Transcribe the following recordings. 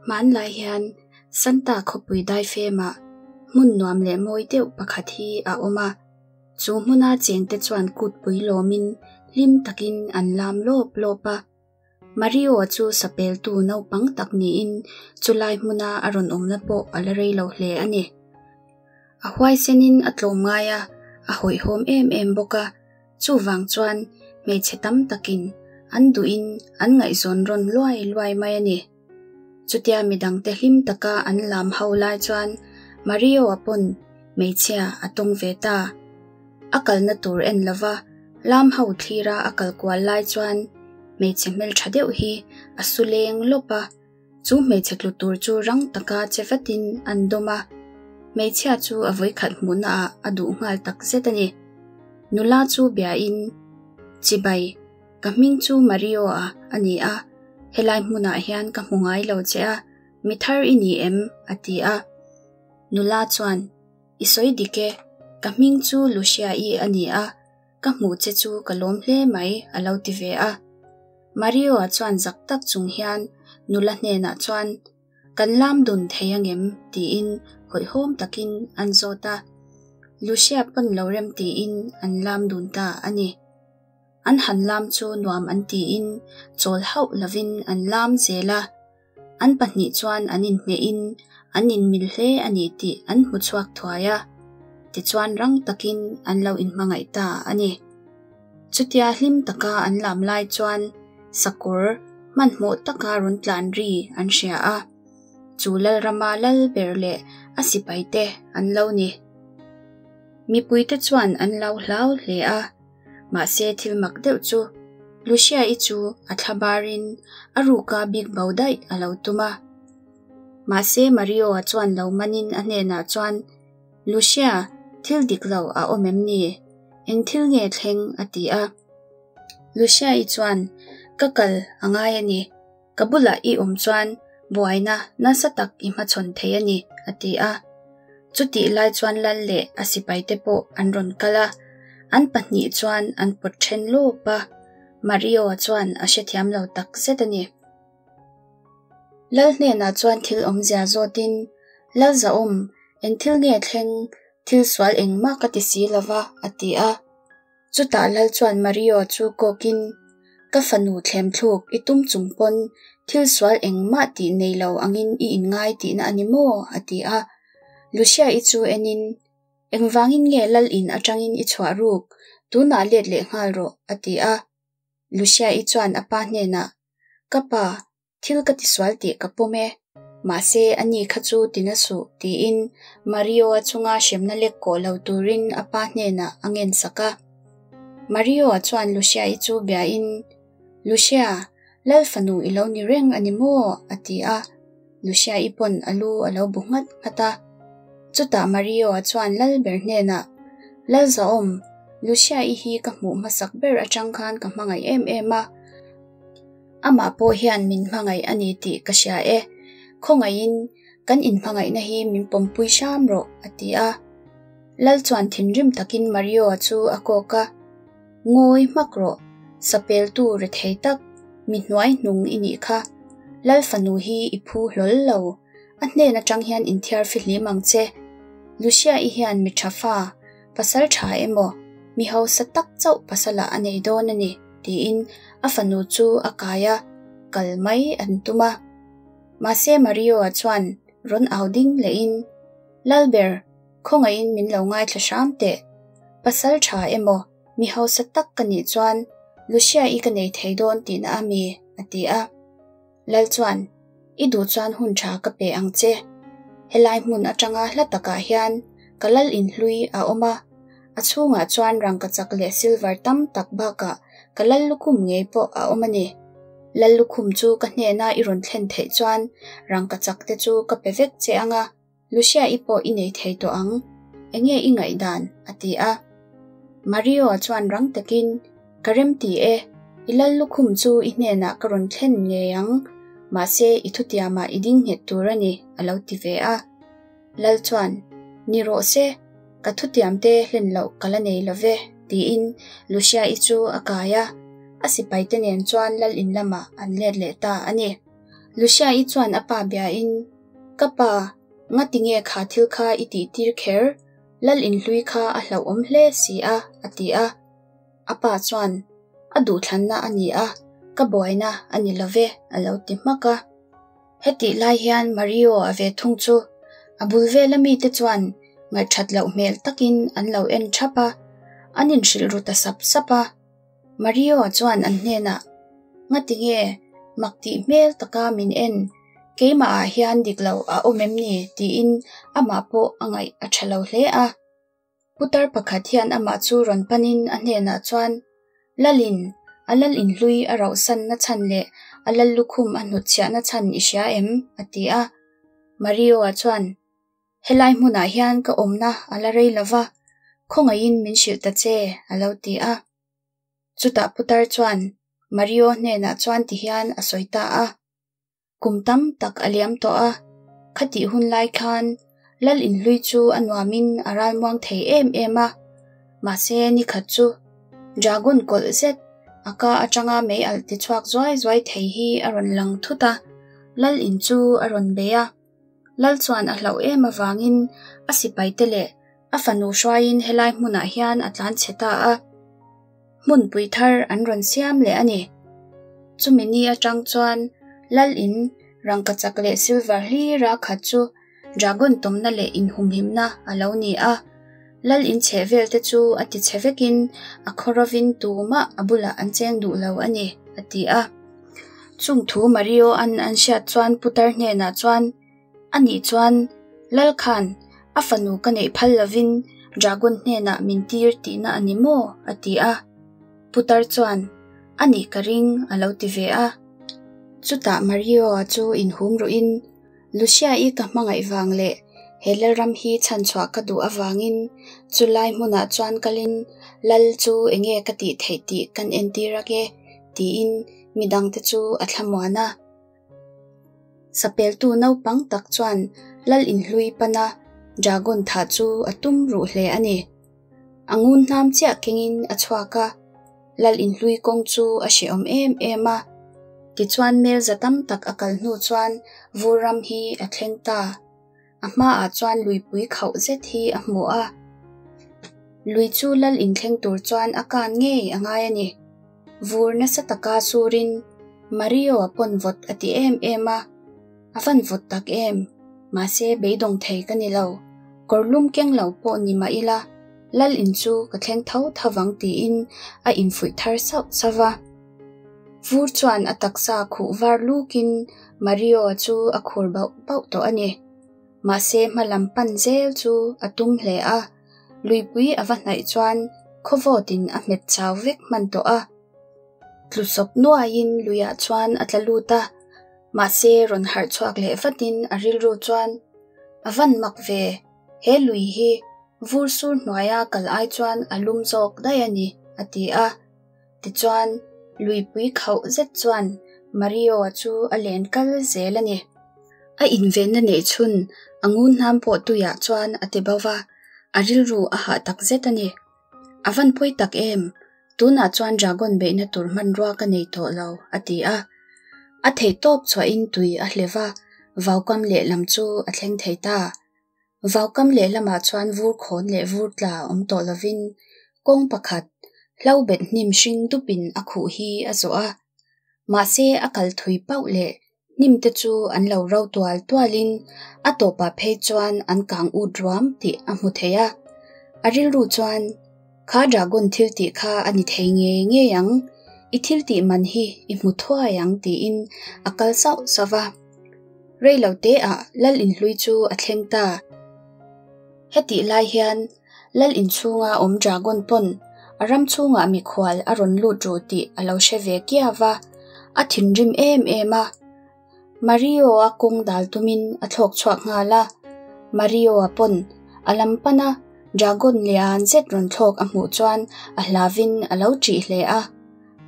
Hmanlai hian Santa khawpui daifemah hmun nuam leh mawi deuh pakhat hi a awm a. Chu hmuna chengte chuan kutpui lawmin hlim takin an lam lawp lawp a. Mario chu sapeltu naupang tak niin chulai hmuna a rawn awmna pawh a la rei lo hle a ni. A huaisenin a tlawm ngai a, a hawihhawm em em bawk a, chuvang chuan hmeichhe tam takin an duhin an ngaihzawn rawn luai luai mai a ni. Chutia midangte hlim taka an lam ho lai chuan Mario-a pawn hmeichhia a tawng ve ta. A kalna tur en lova lam ho thlira a kal kual lai chuan hmeichhe hmeltha deuh hi a su leng lawp a, chu hmeichhe tlu tur chu rang taka che vatin an dawm a. Hmeichhia chu a vawikhat hmuhnaah a duh nghal tak zet a ni. Nula chu biain, Chibai, Ka hming chu Mario-a a ni a, helai hmunah hian ka hmu ngai lo che a, mi thar i ni em? a ti a. Nula chuan, I sawi dik e, ka hming chu Lucia-i a ni a, ka hmuh che chu ka lawm hle mai, a lo ti ve a. Mario-a chuan zak tak chung hian nula hnenah chuan, Kan lam dun thei angem? tiin hawihhawm takin an zawt a. Lucia pawn lo rem tiin an lam dun ta a ni. An han lam chu nuam an tiin chawl hauh lovin an lam zel a, an pahnih chuan an inhmehin an inmil hle a ni tih an hmu chhuak thuai a, tichuan rang takin an lo inhmangaih ta a ni. Chutia hlim taka an lam lai chuan sakawr hmanhmawh taka rawn tlan ri an hria a, chu Lalrama lal ber leh a sipaite an lo ni. Mipuite chuan an lo hlau hle a. Mahse thil mak deuh chu Lucia-i chu a thla barin a ruka bik bo daih a lo tum a. Mahse Mario-a chuan lo manin a hnenah chuan, Lucia, thil dik lo a awm em ni? Eng thil nge thleng? a ti a. Lucia-i chuan, Ka kal a ngai a ni. Ka bulah i awm chuan buaina nasa tak i hmachhawn thei a ni, a ti a. Chutih lai chuan Lal leh a sipaite pawh an rawn kal a, an pahnih chuan an pawt then lawp a, Mario-a chuan a hrethiam lo tak zet a ni. Lal hnenah chuan thil awmzia zawtin, Lal zahawm, eng thil nge thleng, thil sual engmah ka ti si lova, a ti a. Chutah Lal chuan Mario chu kawkin, Ka fanu thlemthluk i tum chung pawn thil sual engmah tih nei lo angin i inngai tihna a ni maw? a ti a. Lucia-i chu enin, Engvangin nge Lal in atangin i chhuah ruk? Tunah let leh nghal rawh, a ti a. Lucia-i chuan a pa hnenah, Ka pa, Thil ka tisual tih ka pawm e, mahse ani kha chu tina suh, tiin Mario-a chunga hremna lek kawh lo turin a pa hnenah a ngensak a. Mario-a chuan Lucia-i chu biain, Lucia, Lal fanu i lo ni reng a ni maw? a ti a. Lucia-i pawn a lu a lo bu nghat nghat a. Chutah Mario-a chuan Lal ber hnenah, Lal zahawm, Lucia-i hi ka hmuh hmasak ber atang khan ka hmangaih em em a. Amah pawh hian min hmangaih a ni tih ka hria e. Khawngaihin kan inhmangaihna hi min pawmpui hram rawh, a ti a. Lal chuan thinrim takin Mario-a chu a kawk a, Ngawi hmak rawh, sapeltu rethei tak, mi hnuai hnung i nih kha. Lal fanu hi i phu hlawl lo, a hnen atang hian inthiar fihlim ang che. Lucia-i hian mi tha fa, pasal tha emaw, mi hausa tak chauh pasalah a nei dawn a ni. Tiin a fanu chu a kai a, kal mai an tum a. Mahse Mario-a chuan rawn au ding lehin, Lalber, khawngaihin min lo ngaithla hram teh. Pasal tha emaw, mi hausa tak ka nih chuan Lucia-i ka nei thei dawn tihna a mi? a ti a. Lal chuan, I duh chuan hun tha ka pe ang che. Helai hmun atanga hla takah hian ka lal inhlui a awm a, a chhungah chuan rangkachak leh silver tam tak bakah ka lal lukhum ngei pawh a awm a ni. Lal lukhum chu ka hnena i rawn thlen theih chuan rangkachak te chu ka pe vek che ang a. Lucia i pawh i nei thei tawh ang, enge i ngaihdan? a ti a. Mario-a chuan rang takin, Ka remti e, i lal lukhum chu i hnenah ka rawn thlen ngei ang, mahse i thutiamah i ding nghet tur a ni, a lo ti ve a. Lal chuan, Ni rawh se, ka thutiamte hlen loh ka la nei lo ve, tiin Lucia-i chu a kai a, a sipaite nen chuan lal in lamah an let leh ta a ni. Lucia-i chuan a pa biain, Ka pa, ngati nge kha thil kha i tih tir kher? Lal inhlui kha a hlauhawm hle si a, a ti a. A pa chuan, A duhthlanna a ni a, ka buaina a ni lo ve, a lo ti hmak a. Hetih lai hian Mario a ve thung chu a bul vela mite chuan ngaihthat loh hmel takin an lo en thap a, an inhrilh ru ta sap sap a. Mario chuan an hnenah, Ngati nge mak tih hmel taka min en, keimahah hian dik lo a awm em ni? tiin amah pawh a ngaih a tha lo hle a. Putar pakhat hian amah chu rawn panin a hnenah chuan, Lalin, a lal inhlui a rauhsanna chhan leh a lal lukhum a hnutchhiahna chhan i hria em? a ti a. Mario-a chuan, Helai hmunah hian ka awmna a la rei lo va, khawngaihin min hrilh ta che, a lo ti a. Chutah putar chuan Mario hnenah chuan tihian a sawi ta a. Kum tam tak a liam tawh a, khatih hun lai khan Lal inhlui chu a nuamin a ralmuang thei em em a, mahse nikhat chu Dragon kawlh zet a ka atanga mei alh ti chhuak zuai zuai thei hi a rawn lang thut a, Lal in chu a rawn bei a. Lal chuan a hlauh em avangin a sipaite leh a fanu hruaiin helai hmunah hian a tlan chhe ta a. Hmunpui thar an rawn siam leh a ni. Chumi ni atang chuan Lal in rangkachak leh silver hlira khat chu dragon tawmna leh inhumhimna a lo ni a. Lal in chheh vel te chu a ti chhe vekin a khawrovin tumah a bulah an cheng duh lo a ni, a ti a. Chung thu Mario an an hriat chuan putar hnenah chuan, A nih chuan Lal khan a fanu ka neih phal lovin Dragon hnenah min tir tihna a ni maw? a ti a. Putar chuan, A nih ka ring, a lo ti ve a. Chutah Mario-a chu inhum ruhin, Lucia-i ka hmangaih vang leh he Lalram hi chhanchhuah ka duh avangin chulai hmunah chuan kalin Lal chu enge ka tih theih tih kan entir ag e, tiin midangte chu a thlamuan a. Sapeltu naupang tak chuan Lal inhlui pana Dragon thah chu a tum ruh hle a ni. A ngun hnam chiah kengin a chhuak a, Lal inhlui kawng chu a hrehawm em em a. Tichuan mel za tam tak a kal hnu chuan vur ram hi a thleng ta. A hmaah chuan luipui khauh zet hi a hmu a. Lui chu Lal inthleng tur chuan a kan ngei a ngai a ni. Vur nasa taka surin Mario-a pawn vawt a ti em em a, a van vawt tak em, mahse beidawng thei ka ni lo, kawr lum keng lo pawh ni mah ila Lal in chu ka thleng tho tho vang tiin a infuih thar sauh sauh va. Vur chuan a taksa khuh var lukin Mario-a chu a khur bauh bauh tawh a ni. Mahse hma lam pan zel chu a tum hle a, luipui a va hnaih chuan khawvawtin a hmet chau vek hman tawh a. Tlu sawp nuaiin luiah chuan a tla lut a, mahse rawn harh chhuak leh vatin a rilru chuan, A van mak ve, he lui hi vur sur hnuaia kal ai chuan a lum zawk daih a ni, a ti a. Tichuan, luipui khauh zet chuan Mario-a chu a len kal zel a ni. A invenna neih chhun a ngun hnam pawh tuiah chuan a ti bo va, a rilru a hah tak zet a ni. A van pawi tak em? Tunah chuan dragon beihna tur hmanrua ka nei tawh lo, a ti a. A theihtawp chhuahin tui a hlev a, vaukam lehlam chu a thleng thei ta. Vaukam lehlamah chuan vur khawn leh vur tla awm tawh lovin kawng pakhat hlo bet hnim hring dupin a khuh hi a zawh a. Mahse a kal thui pauh leh hnim te chu an lo ro tual tualin a tawpah phei chuan an kang ut ruam tih a hmu thei a. A rilru chuan, Kha dragon thil tih kha a ni thei ngei ngei ang, i thil tih man hi i hmu thuai ang tiin a kal sauh sauh va. Rei lo te ah Lal inhlui chu a thleng ta. Hetih lai hian Lal inchhunga awm dragon pawn a ram chhungah mikhual a rawn lut ru tih a lo hre ve kiau va, a thinrim em em a. Mario-a kawng dal tumin a thlawk chhuak nghal a, Mario-a pawn a lam pana dragon lian zet rawn thlawk a hmuh chuan a hlavin a lo ṭih hle a.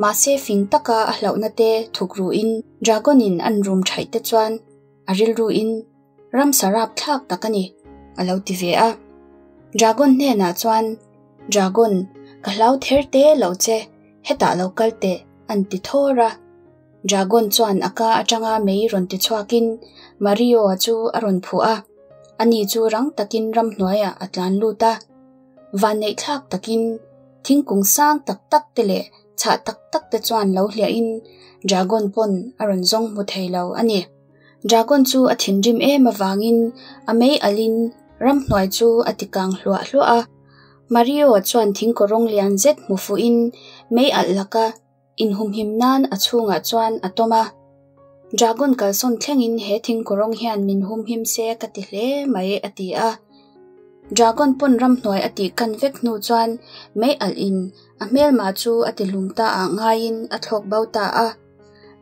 Mahse fing taka a hlauhna te thuk ruhin dragon in an rum ṭhaih te chuan a rilru in ramsa rap thlak tak a ni a lo ti ve a. Dragon hnenah chuan, Dragon, ka hlau ther te lo che, hetah lo kal teh an ti thawr a. Dragon chuan a ka atanga mei rawn ti chhuakin Mario-a chu a rawn phuh a, ani chu rang takin ramhnuaiah a tlan lut a. Vanneihthlak takin thingkung sang tak tak te leh chhah tak tak te chuan lo hliahin Dragon pawn a rawn zawng hmu thei lo a ni. Dragon chu a thinrim em avangin a mei alhin ramhnuai chu a ti kang hluah hluah a. Mario chuan thingkawrawng lian zet hmu fuhin mei alh laka inhumhim nan a chhungah chuan a tawm a. Dragon kalsawn thlengin he thingkawrawng hian min humhim se ka ti hle mai a ti a. Dragon pawn ramhnuai a tih kan vek hnu chuan mei alh in a hmelma chu a ti hlum ta ah ngaiin a thlawk bo ta a.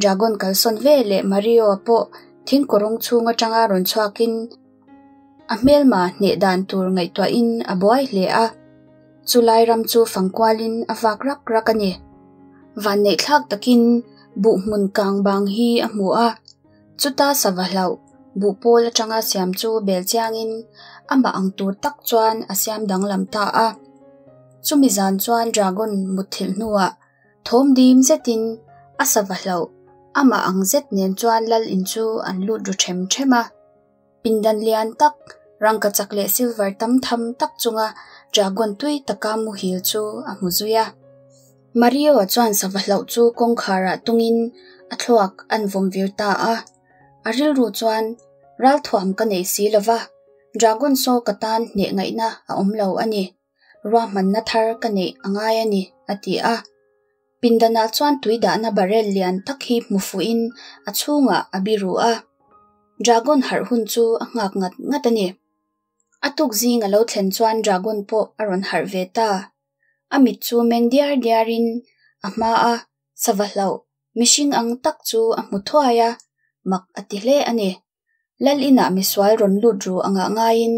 Dragon kalsawn ve leh Mario pawh thingkawrawng chhung atanga rawn chhuakin a hmelma hneh dan tur ngaihtuahin a buai hle a. Chulai ram chu fangkualin a vak rak rak a ni. Vanneihthlak takin buh hmun kang bang hi a hmu a, chuta sava hlauh buh pawl atanga siam chu bel chiangin amah ang tur tak chuan a siam danglam ta a. Chumi zan chuan Dragon mutthilh hnuah thawm dim zetin a sava hlauh amah ang zet nen chuan lal in chu an lut ru them them a. Pindan lian tak, rangkachak leh silver tam tham tak chunga dragon tui taka muhil chu a hmu zui a. Mario-a chuan sava hlauh chu kawngkharah tungin a thluak an vawm vir ta a. A rilru chuan, Ralthuam ka nei si lova, dragon saw ka tan hneh ngaihna a awm lo a ni. Ruahmanna thar ka neih a ngai a ni, a ti a. Pindanah chuan tui dahna barrel lian tak hi hmu fuhin a chhungah a biru a. Dragon harh hun chu a nghak ngat ngat a ni. A tuk zing a lo thlen chuan Dragon pawh a rawn harh ve ta. A mit chu meng diar diarin a hma a sava hlauh mihring ang tak chu a hmu thuai a, mak a ti hle a ni. Lal inah misual rawn lut ru angah ngaiin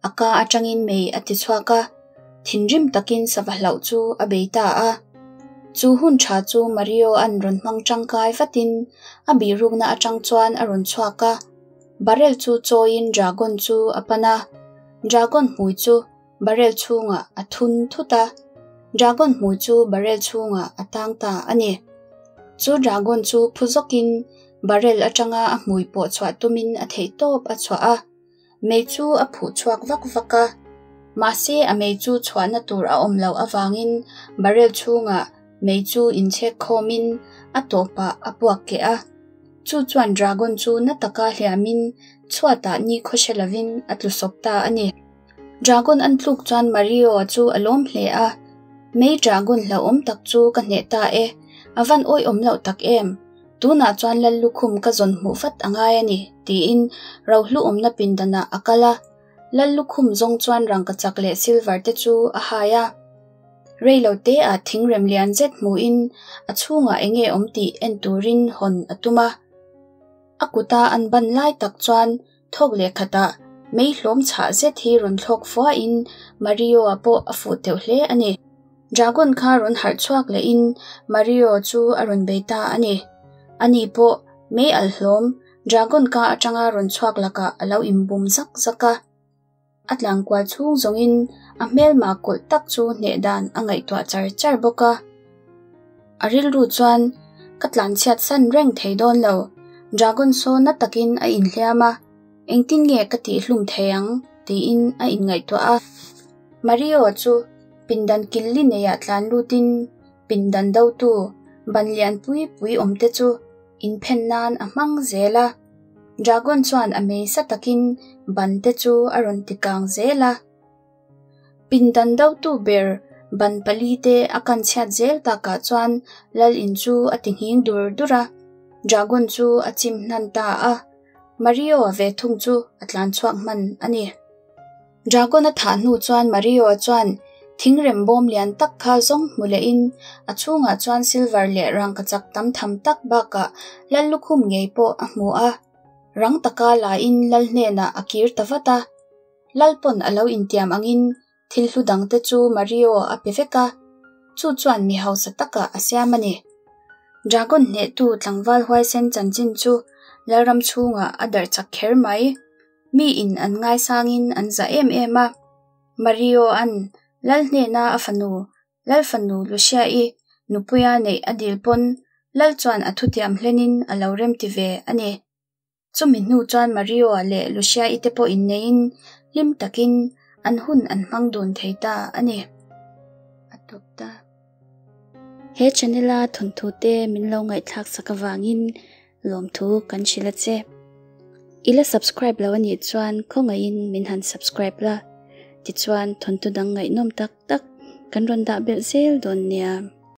a ka atangin mei a ti chhuak a, thinrim takin sava hlauh chu a bei ta a. Chu hun tha chu Mario an rawn hmang tangkai vatin a bihrukna atang chuan a rawn chhuak a, barrel chu chawiin dragon chu a pan a, dragon hmui chu barrel chhungah a thun thut a, dragon hmui chu barrel chhungah a tang ta a ni. Chu dragon chu phu zawkin Barrel atanga a hmui pawh chhuah tumin a theihtawp a chhuah a, mei chu a phuh chhuak vak vak a. Mahse a mei chu chhuahna tur a awm loh avangin barrel chhungah mei chu inchhek khawmin a tawpah a puak keh a. Chu chuan dragon chu na taka hliamin chhuatah ni khawhre lovin a tlu sawp ta a ni. Dragon an tluk chuan Mario-a chu a lawm hle a, Mei dragon hlauhawm tak chu ka hneh ta e, a van awihawm loh tak em? Tunah chuan Lal lukhum ka zawn hmuh vat a ngai a ni, tiin rohlu awmna pindanah a kal a. Lal lukhum zawng chuan rangkachak leh silver te chu a hai a. Rei lo teah thingrem lian zet hmuhin a chhungah eng nge awm tih en turin hawn a tum a. A kuta an ban lai tak chuan thawk leh khatah mei hlawm chhah zet hi rawn thlawk fuahin Mario-a pawh a fuh teuh hle a ni. Dragon kha rawn harh chhuak lehin Mario chu a rawn bei ta a ni. Ani pawh mei alh hlawm Dragon ka atanga rawn chhuak lakah a lo inbum zak zak a. A tlangkual chhung zawngin a hmelma kawlh tak chu hneh dan a ngaihtuah char char bawk a. A rilru chuan, Ka tlanchhiat san reng thei dawn lo, Dragon saw na takin a inhliam a, engtin nge ka tihhlum thei ang? tiin a inngaihtuah a. Mario chu pindan killi neiah tlan lutin pindan dotu ban lian pui pui awmte chu inphen nan a hmang zel a. Dragon chuan a mei sa takin ban te chu a rawn ti kang zel a. Pindan dotu ber ban pali te a kan chhiat zel takah chuan lal in chu a ti nghing dur dur a. Dragon chu a chim hnan ta a. Mario-a ve thung chu a tlan chhuak hman a ni. Dragon a thah hnu chuan Mario-a chuan thingrem bawm lian tak kha zawng hmu lehin a chhungah chuan silver leh rangkachak tam tham tak bakah lal lukhum ngei pawh a hmu a. Rang taka lain lal hnenah a kir ta vat a. Lal pawn a lo intiam angin thil hlu dangte chu Mario a pe vek a, chu chuan mi hausa takah a siam a ni. Dragon hnehtu tlangval huaisen chanchin chu Lalram chhungah a darh chak kher mai. Mi in an ngaisangin an zah em em a. Mario an Lal hnena a fanu, Lal fanu Lucia-i nupuia neih a dil pawn Lal chuan a thutiam hlenin a lo remti ve a ni. Chumi hnu chuan Mario-a leh Lucia-i te pawh inneiin hlim takin an hun an hmang dun thei ta a ni. A tawp ta. He channel-a thawnthu te min lo ngaihthlak sak avangin lawmthu kan hrilh a che. I la subscribe lo a nih chuan khawngaihin min han subscribe la, tichuan thawnthu dang ngaihnawm tak tak kan rawn dah belh zel dawn nia.